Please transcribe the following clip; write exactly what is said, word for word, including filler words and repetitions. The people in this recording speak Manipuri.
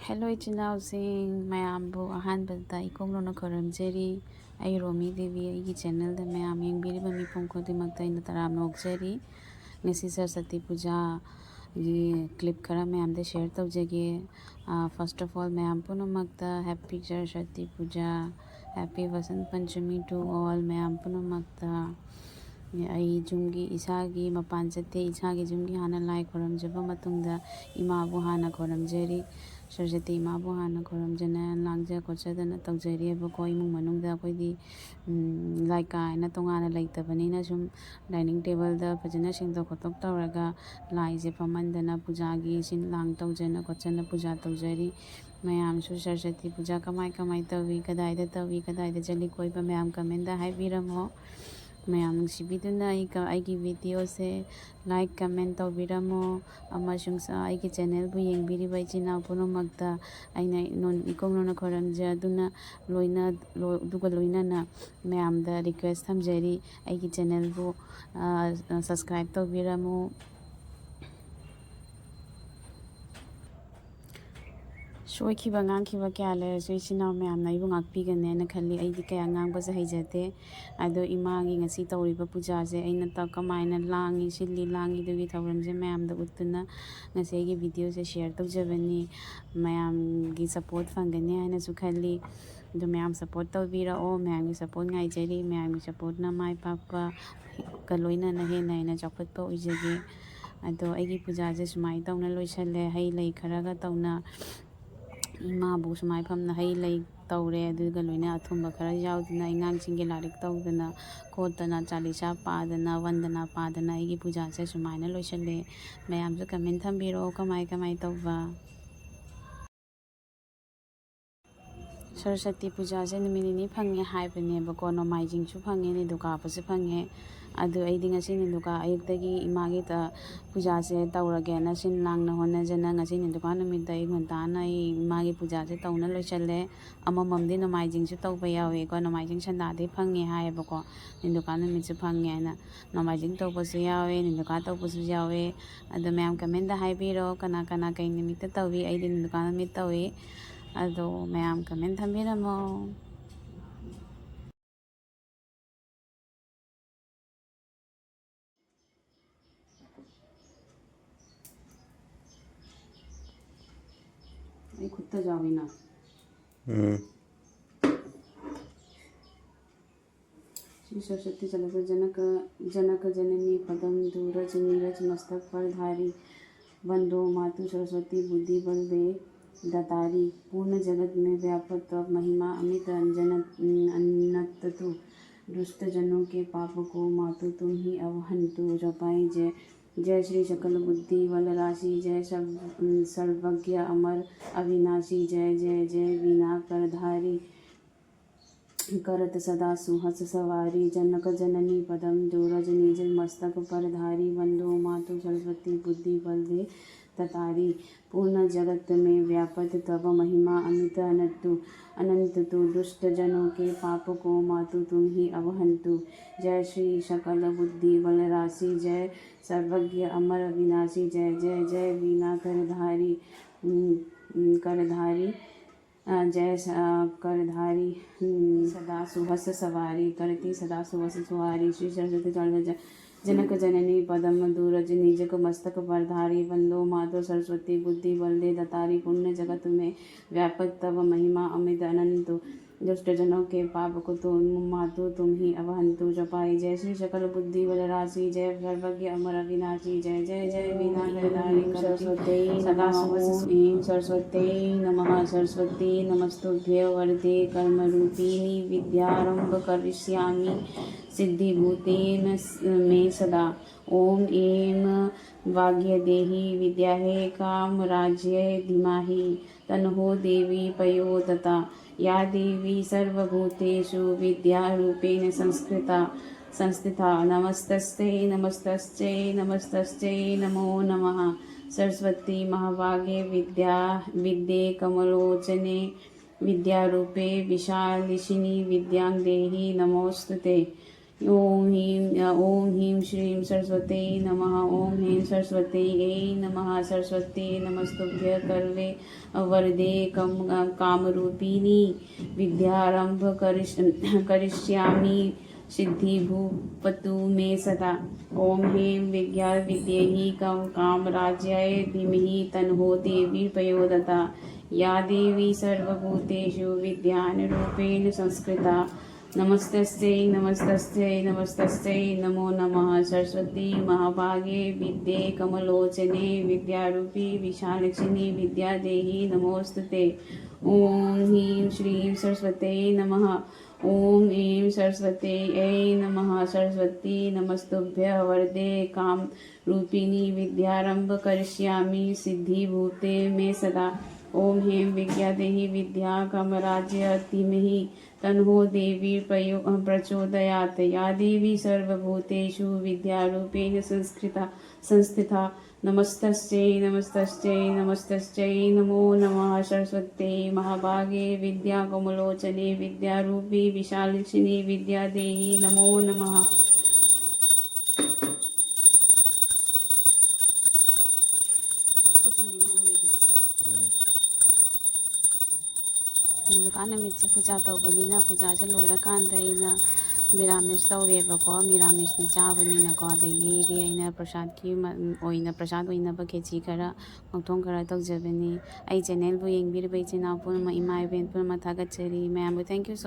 ꯍꯦꯜꯂꯣ ꯏꯆꯤꯟ ꯏꯅꯥꯎꯁꯤꯡ ꯃꯌꯥꯝꯕꯨ ꯑꯍꯥꯟꯕꯗ ꯏꯀꯣꯛ ꯅꯧꯅ ꯈꯨꯔꯨꯝꯖꯔꯤ꯫ ꯑꯩ ꯔꯣꯃꯤ ꯗꯦꯕꯤ, ꯑꯩꯒꯤ ꯆꯦꯅꯦꯜꯗ ꯃꯌꯥꯝ ꯌꯦꯡꯕꯤꯔꯤꯕ ꯃꯤꯄꯨꯝ ꯈꯨꯗꯤꯡꯃꯛꯇ ꯑꯩꯅ ꯇꯔꯥꯝꯅ ꯑꯣꯛꯆꯔꯤ꯫ ꯉꯁꯤ ꯁꯔꯁꯇꯤ ꯄꯨꯖꯥꯒꯤ ꯀ꯭ꯂꯤꯞ ꯈꯔ ꯃꯌꯥꯝꯗ ꯁꯤꯌꯔ ꯇꯧꯖꯒꯦ꯫ First of all, ꯃꯌꯥꯝ ꯄꯨꯝꯅꯃꯛꯇ Happy ꯁꯔꯁꯇꯤ Puja, Happy ꯕꯁꯟ Panchami to all ꯃꯌꯥꯝ ꯄꯨꯝꯅꯃꯛꯇ꯫ ꯑꯩ ꯌꯨꯝꯒꯤ, ꯏꯁꯥꯒꯤ ꯃꯄꯥꯟ ꯆꯠꯇꯦ, ꯏꯁꯥꯒꯤ ꯌꯨꯝꯒꯤ ꯍꯥꯟꯅ ꯂꯥꯏ ꯈꯣꯏꯔꯝꯖꯕ ꯃꯇꯨꯡꯗ ꯏꯃꯥꯕꯨ ꯍꯥꯟꯅ ꯈꯣꯏꯔꯝꯖꯔꯤ꯫ ꯁꯔꯁꯇꯤ ꯏꯃꯥꯕꯨ ꯍꯥꯟꯅ ꯈꯣꯏꯔꯝꯖꯅ ꯂꯥꯡꯖ ꯈꯣꯠꯆꯗꯅ ꯇꯧꯖꯔꯤꯑꯕꯀꯣ꯫ ꯏꯃꯨꯡ ꯃꯅꯨꯡꯗ ꯑꯩꯈꯣꯏꯗꯤ ꯂꯥꯏ ꯀꯥ ꯍꯦꯟꯅ ꯇꯣꯉꯥꯟꯅ ꯂꯩꯇꯕꯅꯤꯅ ꯁꯨꯝ ꯗꯥꯏꯅꯤꯡ ꯇꯦꯕꯜꯗ ꯐꯖꯅ ꯁꯦꯡꯗꯣꯛ ꯈꯣꯠꯇꯣꯛ ꯇꯧꯔꯒ ꯂꯥꯏꯁꯦ ꯐꯝꯍꯟꯗꯅ ꯄꯨꯖꯥꯒꯤ ꯁꯤꯟ ꯂꯥꯡ ꯇꯧꯖꯅ ꯈꯣꯠꯆꯅ ꯄꯨꯖꯥ ꯇꯧꯖꯔꯤ꯫ ꯃꯌꯥꯝꯁꯨ ꯁꯔꯁꯇꯤ ꯄꯨꯖꯥ ꯀꯃꯥꯏ ꯀꯃꯥꯏ ꯇꯧꯏ, ꯀꯗꯥꯏꯗ ꯇꯧꯏ, ꯀꯗꯥꯏꯗ ꯆꯠꯂꯤ ꯀꯣꯏꯕ, ꯃꯌꯥꯝ ꯀꯃꯦꯟꯗ ꯍꯥꯏꯕꯤꯔꯝꯃꯣ꯫ ꯃꯌꯥꯝ ꯅꯨꯡꯁꯤꯕꯤꯗꯨꯅ ꯑꯩꯒ, ꯑꯩꯒꯤ ꯚꯤꯗꯤꯑꯣꯁꯦ ꯂꯥꯏꯛ, ꯀꯃꯦꯟ ꯇꯧꯕꯤꯔꯝꯃꯣ꯫ ꯑꯃꯁꯨꯡ ꯁ-, ꯑꯩꯒꯤ ꯆꯦꯅꯦꯜꯕꯨ ꯌꯦꯡꯕꯤꯔꯤꯕ ꯏꯆꯤꯟ ꯏꯅꯥꯎ ꯄꯨꯝꯅꯃꯛꯇ ꯑꯩꯅ ꯅꯣꯟ-, ꯏꯀꯣꯛ ꯅꯧꯅ ꯈꯣꯏꯔꯝꯖꯗꯨꯅ ꯂꯣꯏꯅ-, ꯂꯣ-, ꯑꯗꯨꯒ ꯂꯣꯏꯅꯅ ꯃꯌꯥꯝꯗ ꯔꯤꯀ꯭ꯋꯦꯁ ꯊꯝꯖꯔꯤ, ꯑꯩꯒꯤ ꯆꯦꯅꯦꯜꯕꯨ, ꯑ, ꯁꯕꯁꯀ꯭ꯔꯥꯏꯕ ꯇꯧꯕꯤꯔꯝꯃꯨ꯫ ꯁꯣꯏꯈꯤꯕ ꯉꯥꯡꯈꯤꯕ ꯀꯌꯥ ꯂꯩꯔꯁꯨ ꯏꯆꯤꯟ ꯏꯅꯥꯎ ꯃꯌꯥꯝꯅ ꯑꯩꯕꯨ ꯉꯥꯛꯄꯤꯒꯅꯦꯅ ꯈꯜꯂꯤ꯫ ꯑꯩꯗꯤ ꯀꯌꯥ ꯉꯥꯡꯕꯁꯦ ꯍꯩꯖꯗꯦ꯫ ꯑꯗꯣ ꯏꯃꯥꯒꯤ ꯉꯁꯤ ꯇꯧꯔꯤꯕ ꯄꯨꯖꯥꯁꯦ ꯑꯩꯅ ꯇ-, ꯀꯃꯥꯏꯅ ꯂꯥꯡꯉꯤ, ꯁꯤꯜꯂꯤ, ꯂꯥꯡꯉꯤꯗꯨꯒꯤ ꯊꯧꯔꯝꯁꯦ ꯃꯌꯥꯝꯗ ꯎꯠꯇꯨꯅ ꯉꯁꯤ ꯑꯩꯒꯤ ꯚꯤꯗꯤꯑꯣꯁꯦ ꯁꯤꯌꯔ ꯇꯧꯖꯕꯅꯤ꯫ ꯃꯌꯥꯝꯒꯤ ꯁꯄꯣꯔꯠ ꯐꯪꯒꯅꯤ ꯍꯥꯏꯅꯁꯨ ꯈꯜꯂꯤ꯫ ꯑꯗꯨ ꯃꯌꯥꯝ ꯁꯄꯣꯔꯠ ꯇꯧꯕꯤꯔꯛꯑꯣ꯫ ꯃꯌꯥꯝꯒꯤ ꯁꯄꯣꯔꯠ ꯉꯥꯏꯖꯔꯤ꯫ ꯃꯌꯥꯝꯒꯤ ꯁꯄꯣꯔꯠꯅ ꯃꯥꯏ ꯄꯥꯛꯄꯒ ꯂꯣꯏꯅꯅ ꯍꯦꯟꯅ ꯍꯦꯟꯅ ꯆꯥꯎꯈꯠꯄ ꯑꯣꯏꯖꯒꯦ꯫ ꯑꯗꯣ ꯑꯩꯒꯤ ꯄꯨꯖꯥꯁꯦ ꯁꯨꯃꯥꯏꯅ ꯇꯧꯅ ꯂꯣꯏꯁꯜꯂꯦ꯫ ꯍꯩ ꯂꯩ ꯈꯔꯒ ꯇꯧꯅ ꯏꯃꯥꯕꯨ ꯁꯨꯃꯥꯏꯅ ꯐꯝꯅ ꯍꯩ ꯂꯩ ꯇꯧꯔꯦ꯫ ꯑꯗꯨꯒ ꯂꯣꯏꯅ ꯑꯊꯨꯝꯕ ꯈꯔ ꯌꯥꯎꯗꯨꯅ ꯑꯉꯥꯡꯁꯤꯡꯒꯤ ꯂꯥꯏꯔꯤꯛ ꯇꯧꯗꯅ ꯈꯣꯠꯇꯅ, ꯆꯥꯂꯤꯁꯥ ꯄꯥꯗꯅ, ꯋꯟꯗꯅꯥ ꯄꯥꯗꯅ ꯑꯩꯒꯤ ꯄꯨꯖꯥꯁꯦ ꯁꯨꯃꯥꯏꯅ ꯂꯣꯏꯁꯜꯂꯦ꯫ ꯃꯌꯥꯝꯁꯨ ꯀꯃꯦꯟ ꯊꯝꯕꯤꯔꯛꯑꯣ ꯀꯃꯥꯏ ꯀꯃꯥꯏ ꯇꯧꯕ꯫ ꯁꯔꯁꯇꯤ ꯄꯨꯖꯥꯁꯦ ꯅꯨꯃꯤꯠ ꯅꯤꯅꯤ ꯐꯪꯉꯦ ꯍꯥꯏꯕꯅꯦꯕꯀꯣ꯫ ꯅꯣꯡꯃꯥꯏꯖꯤꯡꯁꯨ ꯐꯪꯉꯦ, ꯅꯤꯗꯨꯀꯥꯕꯁꯨ ꯐꯪꯉꯦ꯫ ꯑꯗꯨ ꯑꯩꯗꯤ ꯉꯁꯤ ꯅꯤꯟꯗꯨꯀꯥ ꯑꯌꯨꯛꯇꯒꯤ ꯏꯃꯥꯒꯤ ꯇ-, ꯄꯨꯖꯥꯁꯦ ꯇꯧꯔꯒꯦꯅ ꯁꯤꯟ ꯂꯥꯡꯅ ꯍꯣꯠꯅꯖꯅ ꯉꯁꯤ ꯅꯤꯟꯗꯨꯀꯥ ꯅꯨꯃꯤꯠꯇ ꯑꯌꯨꯛ ꯉꯟꯇꯥꯅ ꯑꯩ ꯏꯃꯥꯒꯤ ꯄꯨꯖꯥꯁꯦ ꯇꯧꯅ ꯂꯣꯏꯁꯜꯂꯦ꯫ ꯑꯃꯃꯝꯗꯤ ꯅꯣꯡꯃꯥꯏꯖꯤꯡꯁꯨ ꯇꯧꯕ ꯌꯥꯎꯋꯦꯀꯣ, ꯅꯣꯡꯃꯥꯏꯖꯤꯡ ꯁꯟꯗꯥꯗꯤ ꯐꯪꯉꯦ ꯍꯥꯏꯌꯦꯕꯀꯣ, ꯅꯤꯟꯗꯨꯀꯥ ꯅꯨꯃꯤꯠꯁꯨ ꯐꯪꯉꯦ ꯍꯥꯏꯅ꯫ ꯅꯣꯡꯃꯥꯏꯖꯤꯡ ꯇꯧꯕꯁꯨ ꯌꯥꯎꯋꯦ, ꯅꯤꯟꯗꯨꯀꯥ ꯇꯧꯕꯁꯨ ꯌꯥꯎꯋꯦ꯫ ꯑꯗꯣ ꯃꯌꯥꯝ ꯀꯃꯦꯟꯗ ꯍꯥꯏꯕꯤꯔꯣ, ꯀꯅꯥ ꯀꯅꯥ ꯀꯩ ꯅꯨꯃꯤꯠꯇ ꯇꯧꯏ? ꯑꯩꯗꯤ ꯅꯤꯟꯗꯨꯀꯥ ꯅꯨꯃꯤꯠ ꯇꯧꯏ꯫ ꯑꯗꯣ ꯃꯌꯥꯝ ꯀꯃꯦꯟ ꯊꯝꯕꯤꯔꯝꯃꯣ꯫ ꯑꯩ ꯈꯨꯠꯇ ꯌꯥꯎꯏꯅ꯫ ꯎꯝ꯫ श्री सरस्वती चलो जनक, जनक जननी पदम दूरज नीरज मस्तक पर धारी। वंदो मातु सरस्वती बुद्धि बल दे दातारी। पूर्ण जगत में व्यापक तव महिमा अमित अनंत तू। दुष्ट जनों के पाप को मातु तुम ही अवहंतु। जपाई जय, जय श्री सकल बुद्धि बल राशि। जय सब, सर्वज्ञ अमर अविनाशी। जय जय जय वीणा करधारी। करत सदा सुहस सवारी। जनक जननी पदम दूरज निज मस्तक पर धारी। वंदो मातु सरस्वती बुद्धि बल दे दातारी। पूर्ण जगत में व्यापत तव महिमा अमित अनंतु, अनंत तू। दुष्ट जनों के पाप को मातु तुम ही अवहंतु। जय श्री सकल बुद्धि बल राशि। जय सर्वज्ञ अमर अविनाशी। जय जय जय वीणा करधारी, उम, उम, करधारी। अ, जय स-, अ, करधारी, हम्म, सदा सुहस सवारी, करती सदा सुहस सुहारी। श्री सरस्वती चरण ज-, जनक जननी पदम दूरज निजक मस्तक पर धारी। वंदो मातु सरस्वती बुद्धि बल दे दातारी। पूर्ण जगत में व्यापक तव महिमा अमित अनंतु। दुष्ट जनों के पाप को तुम मातु तुम ही अवहंतु। जपाई जय श्री सकल बुद्धि बल राशि। जय सर्वज्ञ अमर अविनाशी। जय जय जय वीणा गिरधारी। सरस्वती सदा नमः। ओम ऐं सरस्वती नमः। सरस्वती नमस्तुभ्य वरदे कर्म रूपिणी विद्यारंभ करिष्यामि सिद्धिभूतेन स-, मे सदा। ओम ऐं भाग्यदेही विद्महे कामराज्ञी धीमहि तन्नो देवी प्रचोदयात्। या देवी सर्वभूतेषु विद्यारूपेण संस्थिता संस्थिता। नमस्तस्यै नमस्तस्यै नमस्तस्यै नमो नमः। सरस्वती महाभागे विद्या विद्ये कमलोचने विद्यारूपे विशालिशिनी विद्यां देहि नमोऽस्तु ते। ॐ ह्रीं ॐ ह्रीं श्रीं सरस्वत्यै नमः। ॐ ह्रीं सरस्वत्यै नमः। सरस्वती नमस्तुभ्य कल्वे वरदे कम कामरूपिणी विद्यारम्भ करिष् करिष्यामि सिद्धिभूपतु मे सदा। ॐ ह्रीं विद्या विद्येहि कं कामराज्याय धीमहि तन्नो देवी प्रचोदयात्। या देवी सर्वभूतेषु विद्यारूपेण संस्थिता। नमस्तस्यै नमस्तस्यै नमस्तस्यै नमो नमः। सरस्वती महाभागे विद्ये कमलोचने विद्यारूपे विशालक्षिणे विद्या देहि नमोऽस्तु ते। ॐ ह्रीं श्रीं सरस्वत्यै नमः। ॐ ऐं सरस्वत्यै नमः। सरस्वती नमस्तुभ्य वरदे कामरूपिणी विद्यारम्भ करिष्यामि सिद्धिभूपतु मे सदा। ॐ ह्रीं विद्या देहि विद्या कामराज्याय धीमहि तन्नो देवी प्रयो प्रचोदयात्। या देवी सर्वभूतेषु विद्यारूपेण संस्थिता संस्थिता। नमस्तस्यै नमस्तस्यै नमस्तस्यै नमो नमः। सरस्वत्यै महाभागे विद्या कमलोचने विद्यारूपे विशालक्षिणे विद्या देहि नमो नमः। ꯗꯨꯀꯥꯟ ꯅꯨꯃꯤꯠꯁꯦ ꯄꯨꯖꯥ ꯇꯧꯕꯅꯤꯅ, ꯄꯨꯖꯥꯁꯦ ꯂꯣꯏꯔꯀꯥꯟꯗ ꯑꯩꯅ ꯃꯤꯔꯥꯃꯤꯁ ꯇꯧꯔꯦꯕꯀꯣ꯫ ꯃꯤꯔꯥꯃꯤꯁꯅꯤ ꯆꯥꯕꯅꯤꯅꯀꯣ꯫ ꯑꯗꯒꯤꯗꯤ ꯑꯩꯅ ꯄ꯭ꯔꯁꯥꯗꯀꯤ ꯃ-, ꯑꯣꯏꯅ, ꯄ꯭ꯔꯁꯥꯗ ꯑꯣꯏꯅꯕ ꯈꯦꯆꯤ ꯈꯔ, ꯃꯈꯣꯡ ꯈꯔ ꯇꯧꯖꯕꯅꯤ꯫ ꯑꯩ ꯆꯦꯅꯦꯜꯕꯨ ꯌꯦꯡꯕꯤꯔꯤꯕ ꯏꯆꯤꯟ ꯏꯅꯥꯎ ꯄꯨꯝꯅꯃꯛ, ꯏꯃꯥ ꯏꯕꯦꯟ ꯄꯨꯝꯅꯃꯛ ꯊꯥꯒꯠꯆꯔꯤ꯫ ꯃꯌꯥꯝꯕꯨ thank you so